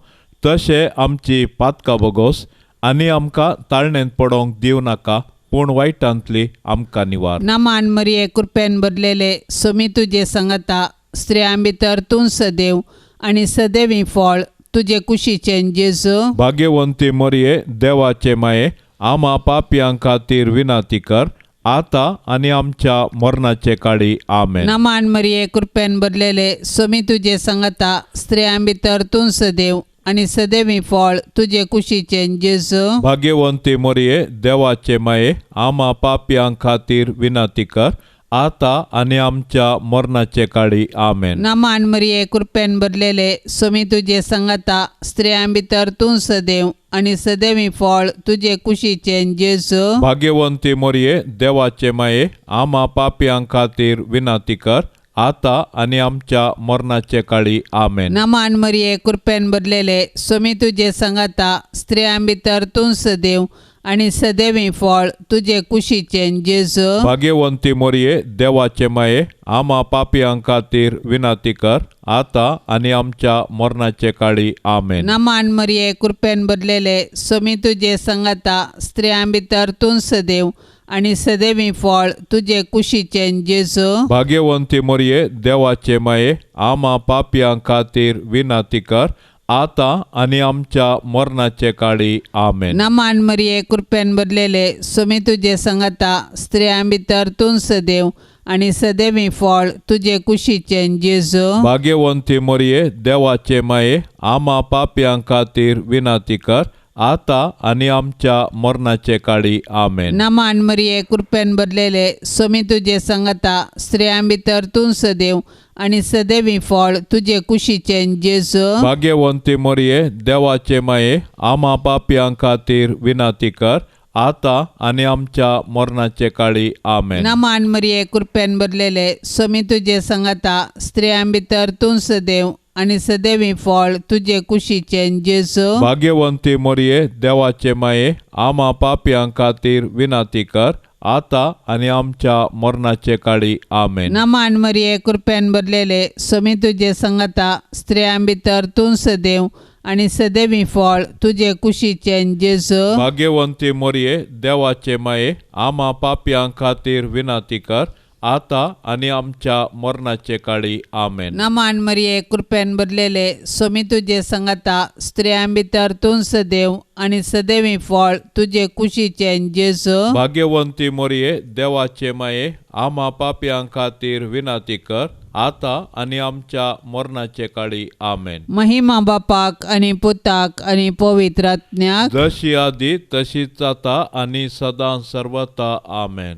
तशें आमची पातकां बोगोस आनी आमकां ताळणेंत पडोवंक दिवं नाका, पूण वायटांतली आमकां निवार. नमान मरिये, कृपेन भरलेले, सोमी तुजे संगता, स्त्रियां भितर तूं सदैव आनी सदैवी फळ तुजे कुशीचें जेजू. भाग्यवंती मरिये, देवाचे माये, आमा पापयां खातीर विनंती कर आतां आनी आमच्या मरणाचे काळी. आमेन. नमान मरिये, कृपेन भरलेले, सोमी तुजे संगता, स्त्रियां भितर तूं सदैव आनी सदैवी फळ तुजे कुशीचें जेजू. भाग्यवंती मरिये, देवाचे माये, आमा पापयां खातीर विनंती कर आतां आनी आमच्या मरणाचे काळी. आमेन. नमान मरिये, कृपेन भरलेले, सोमी तुजे संगता, स्त्रियां भितर तूं सदैव आनी सदैवी फळ तुजे कुशीचें जेजू. भाग्यवंती मरिये, देवाचे माये, आमा पापयां खातीर विनंती कर आतां आनी आमच्या मरणाचे काळी. आमेन. नमान मरिये, कृपेन भरलेले, सोमी तुजे संगता, स्त्रियां भितर तूं सदैव आनी सदैवी फळ तुजे कुशीचें जेजू. भाग्यवंती मरिये, देवाचे माये, आमा पापयां खातीर विनंती कर आतां आनी आमच्या मरणाचे काळी. आमेन. नमान मरिये, कृपेन भरलेले, सोमी तुजे संगता, स्त्रियां भितर तूं सदैव आनी सदैवी फळ तुजे कुशीचें जेजू. भाग्यवंती मरिये, देवाचे माये, आमा पापयां खातीर विनंती कर आतां आनी आमच्या मरणाचे काळी. आमेन. नमान मरिये, कृपेन भरलेले, सोमी तुजे संगता, स्त्रियां भितर तूं सदैव आनी सदैवी फळ तुजे कुशीचें जेजू. भाग्यवंती मरिये, देवाचे माये, आमा पापयां खातीर विनंती कर आतां आनी आमच्या मरणाचे काळी. आमेन. नमान मरिये, कृपेन भरलेले, सोमी तुजे संगता, स्त्रियां भितर तूं सदैव आनी सदैवी फळ तुजे कुशीचें जेजू. भाग्यवंती मरिये, देवाचे माये, आमा पापयां खातीर विनंती कर आतां आनी आमच्या मरणाचे काळी. आमेन. नमान मरिये, कृपेन भरलेले, सोमी तुजे संगता, स्त्रियां भितर तूं सदैव आनी सदैवी फळ तुजे कुशीचें जेजू. भाग्यवंती मरिये, देवाचे माये, आमा पापयां खातीर विनंती कर आतां आनी आमच्या मरणाचे काळी. आमेन. नमान मरिये, कृपेन भरलेले, सोमी तुजे संगता, स्त्रियां भितर तूं सदैव आनी सदैवी फळ तुजे कुशीचें जेजू. भाग्यवंती मरिये, देवाचे माये, आमा पापयां खातीर विनंती कर आतां आनी आमच्या मरणाचे काळी. आमेन. नमान मरिये, कृपेन भरलेले, सोमी तुजे संगता, स्त्रियां भितर तूं सदैव आनी सदैवी फळ तुजे कुशीचें जेजू. भाग्यवंती मरिये, देवाचे माये, आमा पापयां खातीर विनंती कर आतां आनी आमच्या मरणाचे काळी. आमेन. महिमा बापाक आनी पुताक आनी पवित्र आत्म्याक, जशी आदी तशीच आतां आनी सदां सर्वता. आमेन.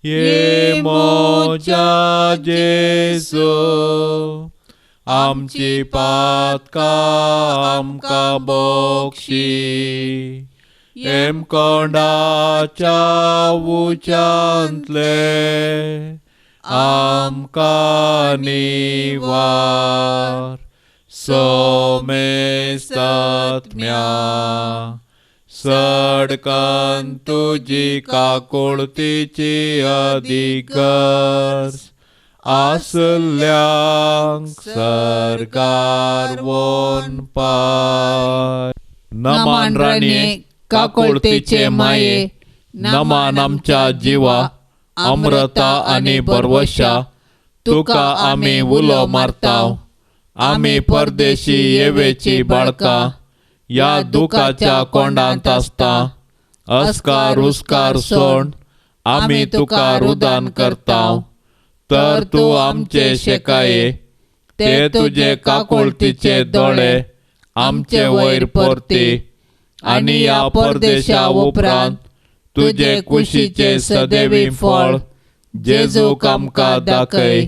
ये मोजा जेजू, आमची पातकां आमकां बक्षी, हेमकोंडाच्या उच्यांतले आमकां निवार सोमेस्तात्म्या सडकन तुजी काकुळतीची अधिगर्ज आसल्यांक सर्गार वोन पाय. नमान राणये काकुळतीचे माये, नमान आमच्या जिवा अमृता आनी बरवशा, तुका आमी उलो मारताव. आमी परदेशी येवेची बाळकां ह्या दुखाच्या कोंडांत आसता. अस्कार उस्कार सोड आमी तुका रुदान करताव, तर तूं आमचे शेकाये ते तुजे काकुळतीचे दोळे आमचे वयर परती आनी ह्या परदेशा उपरांत तुजे कुशीचे सदैवी फळ जेजूक आमकां दाखय.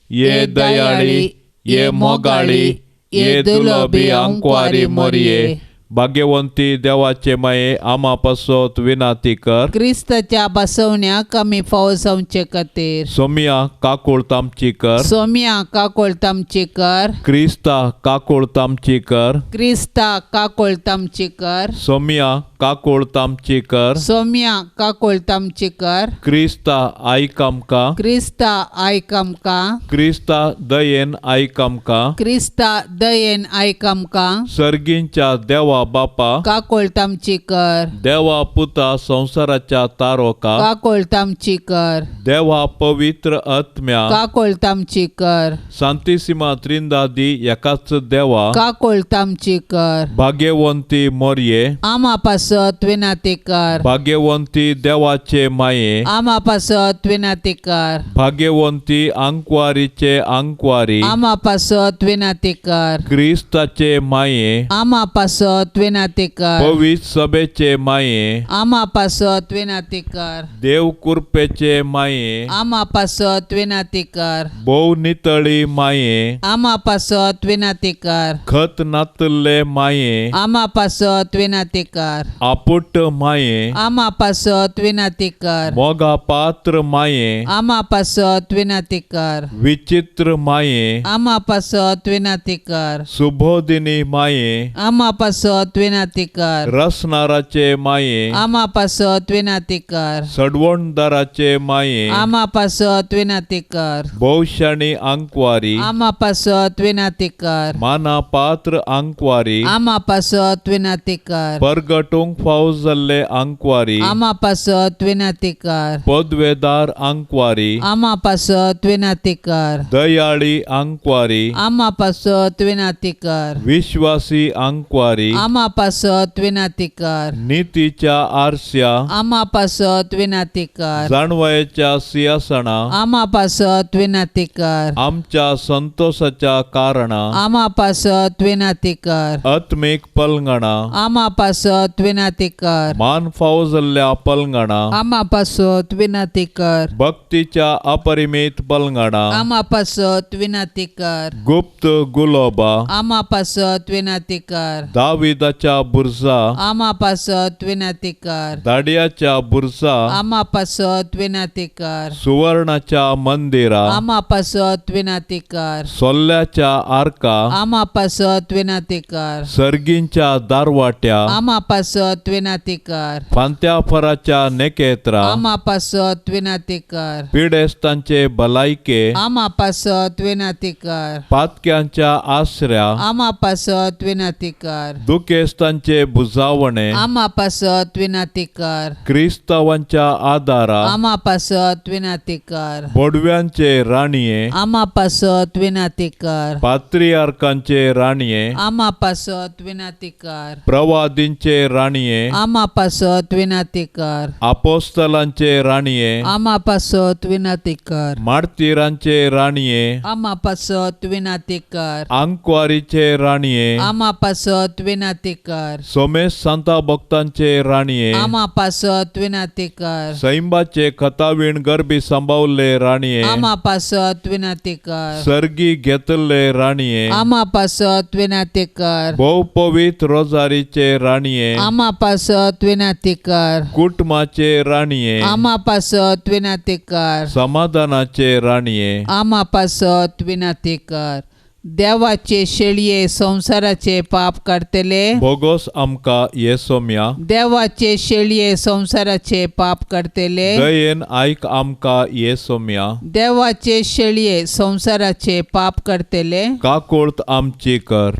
ये दयाळी, ये मोगाळी, ये दुलोबी आंकवारी मोरये, भाग्यवंती देवाचे माये, आमा पासत विनाती कर. क्रिस्ताच्या बसवण्याक आमी फावो जावचे खातीर. सोमिया काकुळत आमची कर. सोमिया काकुळत आमची कर. क्रिस्ता काकुळत आमची कर. क्रिस्ता काकुळत आमची कर. सोमिया काकुळत आमची कर. सोमिया काकुळत आमची कर. क्रिस्ता आयक आमकां. क्रिस्ता आयक आमकां. क्रिस्ता दयेन आयक आमकां. क्रिस्ता दयेन आयक आमकां. सर्गींच्या देवा बापा काकुळत आमची कर. देवा पुता संवसाराच्या तारोका काकुळत आमची कर. देवा पवित्र आत्म्या काकुळत आमची कर. सांतिसिमा त्रिंदादी एकाच देवा काकुळत आमची कर. भाग्यवंती मोरये आमा पासत विनाती कर. भाग्यवंती देवाचे माये आमा पासत विनाती कर. भाग्यवंती आंकवारीचे आंकवारी आमा पासत विनाती कर. क्रिस्ताचे माये आमा पासत विनाती कर. पवित्र सभेचे माये आमा पासत विनाती कर. देव कृपेचे माये आमा पासत विनाती कर. भोव नितळी माये आमा पासत विनाती कर. खत नातल्ले माये आमा पासत विनाती कर. आपुट माये आमा पासत विनाती कर. मोगा पात्र माये आमा पासत विनाती कर. विचित्र माये आमा पासत विनाती कर. सुबोधिनी माये आमा पासत विनाती कर. रसनाराचे माये आमा पासत विनाती कर. सडवणदाराचे माये आमा पासत विनाती कर. भोवशाणी आंकवारी आमा पासत विनाती कर. माना पात्र आंकवारी आमा पासत विनाती कर. परगटूंक फाव जाल्ले आंकवारी आमा पासत विनाती कर. पदवेदार आंकवारी आमा पासत विनाती कर. दयाळी आंकवारी आमा पासत विनाती कर. विश्वासी आंकवारी आमा पासत विनाती कर. नितीच्या आरस्या आमा पासत विनाती कर. जाणवयेच्या सिंहासना आमा पासत विनाती कर. आमच्या संतोषाच्या कारणा आमा पासत विनाती कर. आत्मीक पलंगणा आमा पासत विनाती कर. मान फावो जाल्ल्या पलंगणा आमा पासत विनाती कर. भक्तीच्या अपरिमीत पलंगणा आमा पासत विनाती कर. गुप्त गुलोबा आमा पासत विनाती कर. दाविदाच्या बुरजा आमा पासत विनाती कर. दाडियाच्या बुरजा आमा पासत विनाती कर. सुवर्णाच्या मंदिरा आमा पासत विनाती कर. सोल्ल्याच्या आर्का आमा पासत विनाती कर. सर्गींच्या दारवाट्या आमा पासत विनाती कर. फांत्याफराच्या नेकेत्रा आमा पासत विनाती कर. पिडेस्तांचे भलायके आमा पासत विनाती कर. पातक्यांच्या आसऱ्या आमा पासत विनाती कर. दुखेस्तांचे बुजावणे आमा पासत विनाती कर. क्रिस्तावांच्या आदारा आमा पासत विनाती कर. बोडव्यांचे राणये आमा पासत विनाती कर. पात्रियार्कांचे राणये आमा पासत विनाती कर. प्रवादींचे राणये आमा पासत विनाती कर. आपोस्तलांचे राणये आमा पासत विनाती कर. मार्तीरांचे राणये आमा पासत विनाती कर. आंकवारीचे राणये आमा पासत विनाती विनाती कर। सोमेश सांता भक्तांचे राणये आमा पासत विनाती कर। सैंबाचे खतावीण गरबी सांबावल्ले राणये आमा पासत विनाती कर। सर्गी घेतल्ले राणये आमा पासत विनाती कर। भोव पवित्र रोजारीचे राणये आमा पासत विनाती कर। कुटुंबाचे राणये आमा पासत विनाती कर। समाधानाचे राणये आमा पासत विनाती कर। देवाचे शेळये संवसाराचे पाप काडटले भोगोस आमकां ये सोम्या। देवाचे शेळये संवसाराचे पाप काडटले दयेन आयक आमकां ये सोम्या। देवाचे शेळये संवसाराचे पाप काडटले काकुळत आमची कर।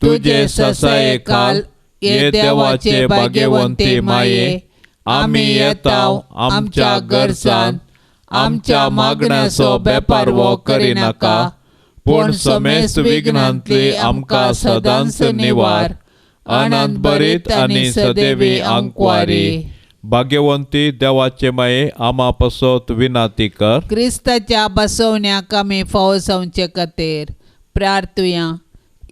तुजे ससाये काल ये देवाचे भाग्यवंती माये आमी येता आमच्या गरजान आमच्या मागण्याचो बेपारवो करिनाका पूण समेस्त विघ्नांतली आमकां सदांच निवार। आनंद भरीत आनी सदैवी आंकवारी भाग्यवंती देवाचे माये आमा पासत विनाती कर। क्रिस्ताच्या बसवण्याक आमी फावो जावचे खातीर प्रार्थुया।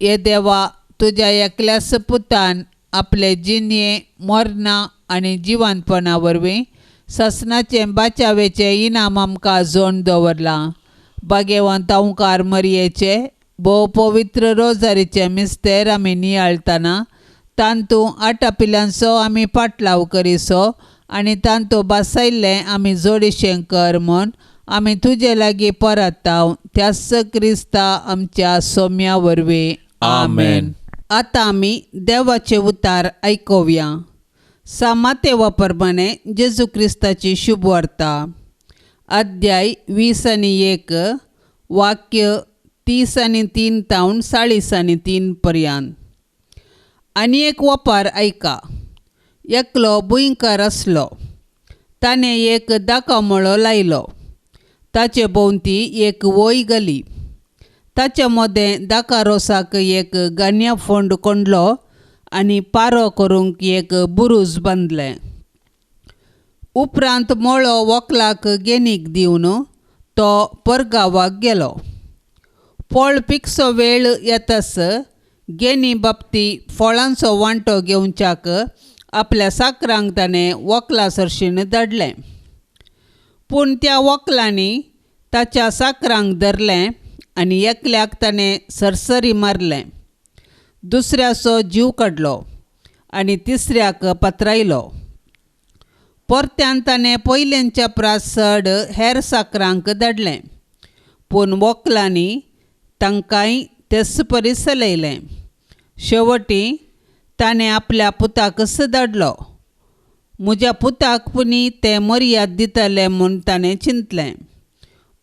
ये देवा, तुज्या एकल्याच पुतान आपले जिणये मरणां आनी जिवंतपणा वरवीं सासणाचें बाचावेचें इनाम आमकां जोड दवरलां। भाग्यवंत ओंकार मरयेचे भोव पवित्र रोजारीचे मिस्तेर आमी नियाळतना तांतू आटापिल्यांचो आमी पाटलाव करिसो आनी तांतू बासायल्लें आमी जोडीशें कर म्हूण आमी तुजे लागीं परताव त्याच क्रिस्ता आमच्या सोम्या वरवीं आमेन। आतां आमी देवाचे उतार आयकुया। सामातेवा प्रमाणे जेजू क्रिस्ताची शुभवार्ता अध्याय 20 आणि 1 वाक्य 30 आणि 3 तावन 40 आणि 3 पर्यंत। आनी एक वपार आयका। एकलो भुंयकार आसलो, ताणें एक दाकामळो लायलो, ताचे भोंवती एक वय घाली, ताचे मदें दाका रोसाक एक गान्या फोंड कोंडलो आनी पारो करूंक एक बुरूज बांदलें। उपरांत मळो वकलाक गेनीक दिवन तो परगांवाक गेलो। फळ पिकसो वेळ येतास गेनी बाबती फळांचो वांटो घेवच्याक आपल्या साकरांक ताणें वकला सरशीन धाडलें। पूण त्या वकलांनी ताच्या साकरांक धरलें आनी एकल्याक ताणें सरसरी मारलें, दुसऱ्याचो जीव काडलो आनी तिसऱ्याक पत्रायलो। परत्यान ताणें पयल्यांच्या प्रास चड हेर साकरांक धाडलें, पूण वकलांनी तांकांय तेच परी चलयलें। शेवटी ताणें आपल्या पुताकच धाडलो, म्हज्या पुताक पुणी ते मर्याद दितले म्हूण ताणें चिंतलें।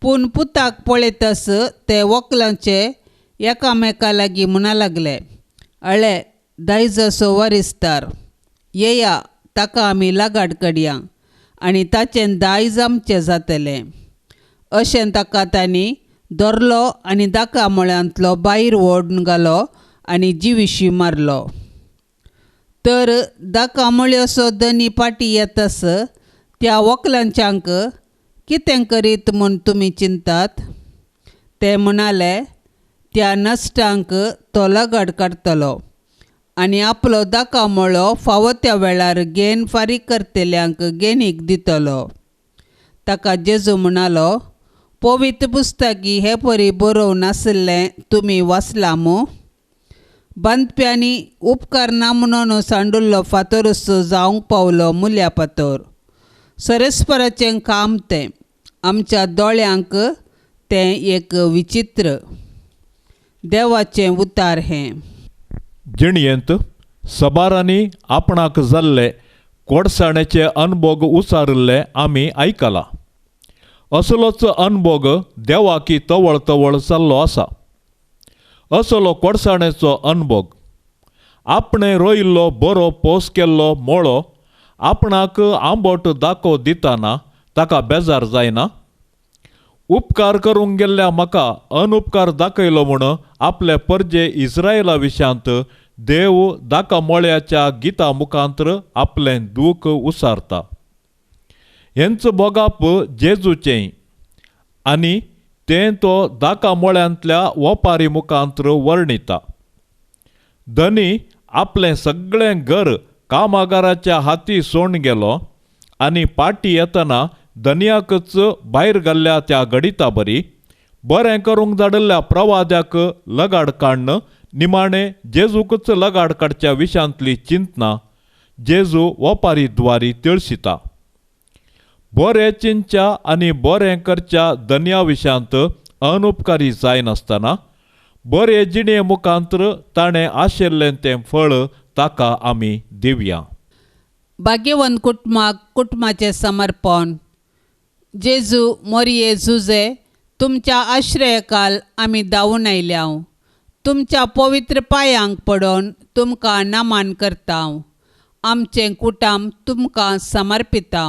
पूण पुताक पळयतच ते वकलांचे एकामेका लागीं म्हणा लागले, अळे दायजाचो वारिसदार येया, ताका आमी लागाड काडया आनी ताचें दायज आमचें जातलें। अशें ताका तांणी धरलो आनी दाका मळ्यांतलो भायर ओडून घालो आनी जिविशी मारलो। तर दाका मळ्योसो धनी पाटी येतास त्या वकलांच्यांक कितें करीत म्हूण तुमी चिंतात? ते म्हणाले, त्या नश्टांक तो लगाड काडटलो आनी आपलो दाका मळो फावो त्या वेळार गेन फारीक करतल्यांक गेनीक दितलो। ताका जेजू म्हणालो, पवित्र पुस्तकी हे परी बरोवन आशिल्लें तुमी वाचलां मू? बांदप्यांनी उपकारना म्हणून सांडुल्लो फातरूच जावंक पावलो मुल्या फातर। सरेस्पराचें काम तें, आमच्या दोळ्यांक तें एक विचित्र देवाचें उतार हें। जिणयेंत सबारांनी आपणाक जाल्ले कोडसाणेचे अनभोग उचारिल्ले आमी आयकला। असलोच अनभोग देवाकी तवळ तवळ जाल्लो आसा। असलो कोडसाणेचो अनभोग आपणे रोयिल्लो बरो पोस केल्लो मळो आपणाक आंबट दाखो दितना ताका बेजार जायना। उपकार करूंक गेल्ल्या म्हाका अनुपकार दाखयलो म्हूण आपले परजे इस्रायला विशांत देव दाका मळ्याच्या गिता मुखांतर आपलें दूख उसारता। हेंच भोगाप जेजूचें आनी तें तो दाका मळ्यांतल्या वपारी मुखांतर वर्णिता। धनी आपलें सगळें घर कामागाराच्या हाती सोडून गेलो आनी पाटी येतना धनयाकच भायर घाल्ल्या त्या गडिता बरी बरें करूंक धाडिल्ल्या प्रवाद्याक लगाड काडून निमाणें जेजूकच लगाड काडच्या विशांतली चिंतना जेजू वपारी द्वारी तिळशिता. बरें चिंतच्या आनी बरें करच्या धनया विशांत अनुपकारी जायनासतना बरे जिणे मुखांतर ताणें आशिल्लें तें फळ ताका आमी दिवया. भाग्यवंत कुटुंबाक कुटुंबाचें समर्पण. जेजू मोरये जुजे, तुमच्या आश्रयकाल आमी धांवून आयल्या. तुमच्या पवित्र पांयांक पडून तुमकां नमन करता. आमचें कुटुंब तुमकां समर्पिता.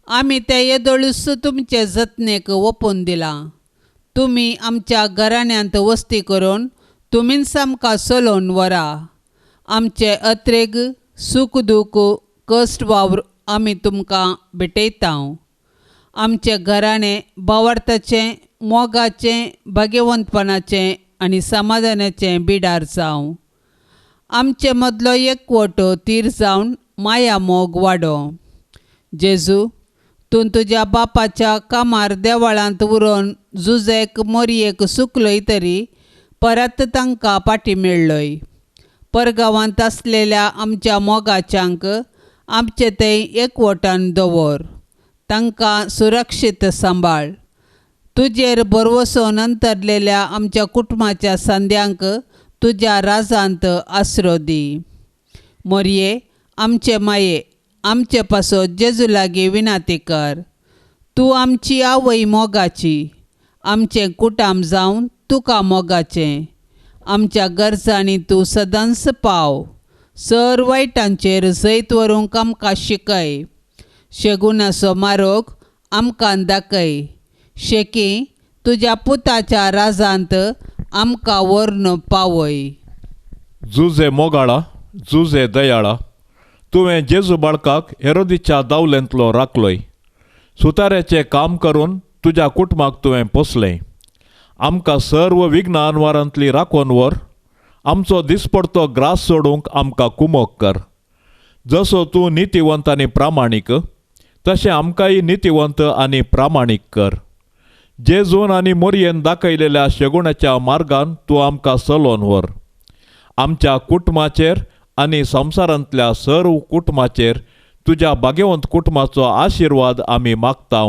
आमी ते येदोळूच तुमचे जतनेक ओपून दिलां. तुमी आमच्या घराण्यांत वस्ती करून तुमीच आमकां चलोवन व्हरा. आमचे अत्रेग सूख दूख कश्ट वावर आमी तुमकां भेटयता. आमचें घराणें भावार्थाचें, मोगाचें, भाग्यवंतपणाचें आनी समाधानाचें बिडार जावं. आमचे मदलो एकवटो तीर जावन माया मोग वाडो. जेजू, तूं तुज्या बापाच्या कामार देवळांत उरोवन जुजेक मोरयेक सुकलोय तरी परत तांकां पाटी मेळ्ळोय. परगांवांत आसलेल्या आमच्या मोगाच्यांक आमचे थंय एकवटान दवर. तांकां सुरक्षीत सांबाळ. तुजेर भरवसो अंतरलेल्या आमच्या कुटुंबाच्या सांद्यांक तुज्या राजांत आसरो दी. मोरये, आमचे माये, आमचे पासत जेजू लागीं विनाती कर. तूं आमची आवय मोगाची, आमचें कुटुंब जावन तुका मोगाचें. आमच्या गरजांनी तूं सदांच पाव. सर वायटांचेर जैत व्हरूंक आमकां शिकय. शेगुणाचो मारोग आमकां दाखय. शेकी तुज्या पुताच्या राजांत आमकां व्हरून पावय. जुजे मोगाळा, जुजे दयाळा, तुवें जेजू बाळकाक हेरोदीच्या दावलेंतलो राखलोय. सुताऱ्याचें काम करून तुज्या कुटुंबाक तुवें पोसलें. आमकां सर्व विघ्न अनवारांतली राखून व्हर. आमचो दिसपडतो ग्रास सोडूंक आमकां कुमोक कर. जसो तूं नितीवंत आनी प्रामाणीक तशें आमकांय नितीवंत आनी प्रामाणीक कर. जेजून आनी मोरयेन दाखयलेल्या शेगुणाच्या मार्गान तूं आमकां चलोवन व्हर. आमच्या कुटुंबाचेर आनी संवसारांतल्या सर्व कुटुंबाचेर तुज्या भाग्यवंत कुटुंबाचो आशिर्वाद आमी मागता.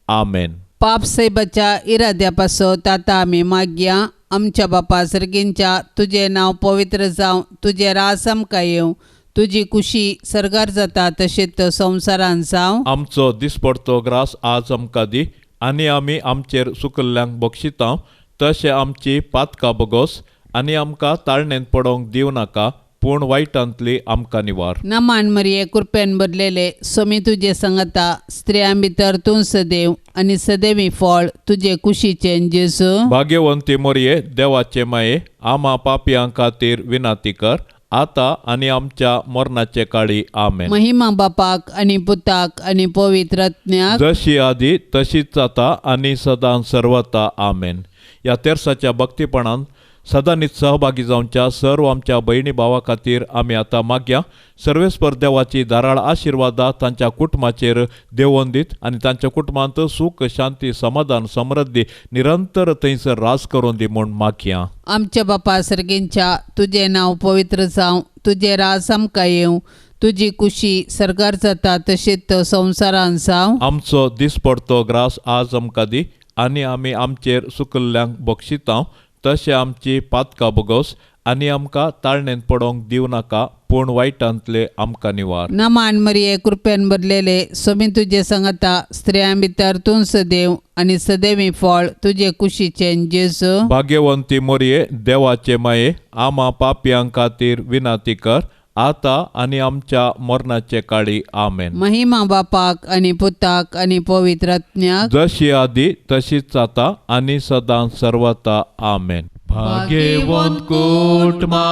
आमेन. पाप सायबाच्या इराद्या पासत आतां आमी मागया. आमच्या बापा सर्गींच्या, तुजें नांव पवित्र जावं, तुजें राज आमकां येवं, तुजी कुशी सर्गार जाता तशेंच संवसारान जावं. आमचो दिसपडतो ग्रास आज आमकां दी आनी आमी आमचेर सुकल्ल्यांक बक्षिता तशें आमची पातकां बगोस आनी आमकां ताळणेंत पडोवंक दिवं नाका, पूण वायटांतली आमकां निवार. नमान मरिये, कृपेन भरलेले, स्वामी तुजे संगता, स्त्रियां भितर तूं सदैव आनी सदैवी फळ तुजे कुशीचें जेजू. भाग्यवंती मोरये, देवाचे माये, आमा पापयां खातीर विनाती कर आतां आनी आमच्या मरणाचे काळी. आमेन. महिमा बापाक आनी पुताक आनी पवित्र आत्म्याक, जशी आदी तशीच जाता आनी सदां सर्वता. आमेन. ह्या तेर्साच्या भक्तीपणान सदांनीच सहभागी जावच्या सर्व आमच्या भयणी भावा खातीर आमी आतां मागया. सर्वेस्पर देवाची धाराळ आशिर्वादा तांच्या कुटुंबाचेर देंवोवन दीत आनी तांच्या कुटुंबांत सूख, शांती, समाधान, समृद्धी निरंतर थंयसर राज करून दी म्हूण मागया. आमच्या बापा सर्गींच्या, तुजें नांव पवित्र जावं, तुजें राज आमकां येवं, तुजी कुशी सर्गार जाता तशेंच संवसारान जावं. आमचो दिसपडतो ग्रास आज आमकां दी आनी आमी आमचेर सुकल्ल्यांक बक्षिता तशें आमची पातकां बगोस आनी आमकां ताळणेंत पडोवंक दिवं नाका, पूण वायटांतले आमकां निवार. नमान मरिये, कृपेन भरलेले, स्वामी तुजे संगता, स्त्रियां भितर तूं सदैव आनी सदैवी फळ तुजे कुशीचें जेजू. भाग्यवंती मोरये, देवाचे माये, आमा पापयां खातीर विनाती कर आतां आनी आमच्या मरणाचे काळी. आमेन. महिमा बापाक आनी पुताक आनी पवित्र आत्म्याक, जशी आदी तशीच आतां आनी सदां सर्वता. आमेन. भाग्यवंत कुटुंबा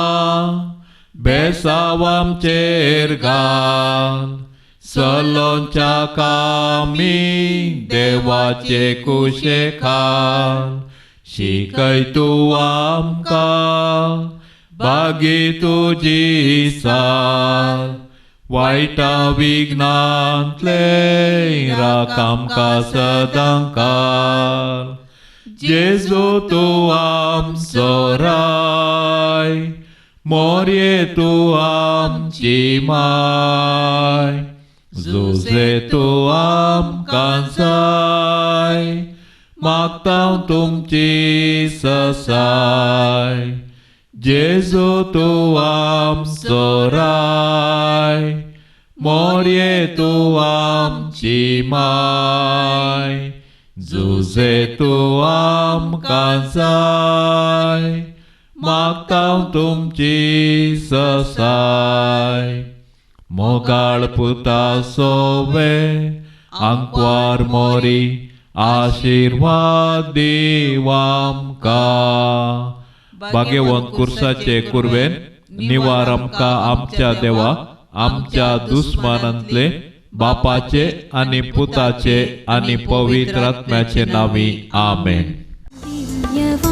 बेसाव आमचेर घाल, सलोंच्या कामी देवाचे कुशे खाल, शिकय तूं आमकां भागी तुजी साल वायटा विघ्नांतले राख आमकां सदांकाल. जेजू तूं आमचो राय, मोरये तूं आमची माय, जुजे तूं आमकां जाय, मागता तुमची ससाय. जेजू तूं आमचो राय, मोरये तूं आमची माय, जुजे तूं आमकां जाय, मागता तुमची ससाय. मोगाळ पुता सोवे आंकवार मोरी, आशिर्वाद दीव आमकां. भाग्यवंत कुर्साचे कुर्वेन निवार आमकां आमच्या देवा, आमच्या दुस्मानांतले बापाचे आनी पुताचे आनी पवित्र आत्म्याचे नांवी. आमेन. दिव्यवाणी.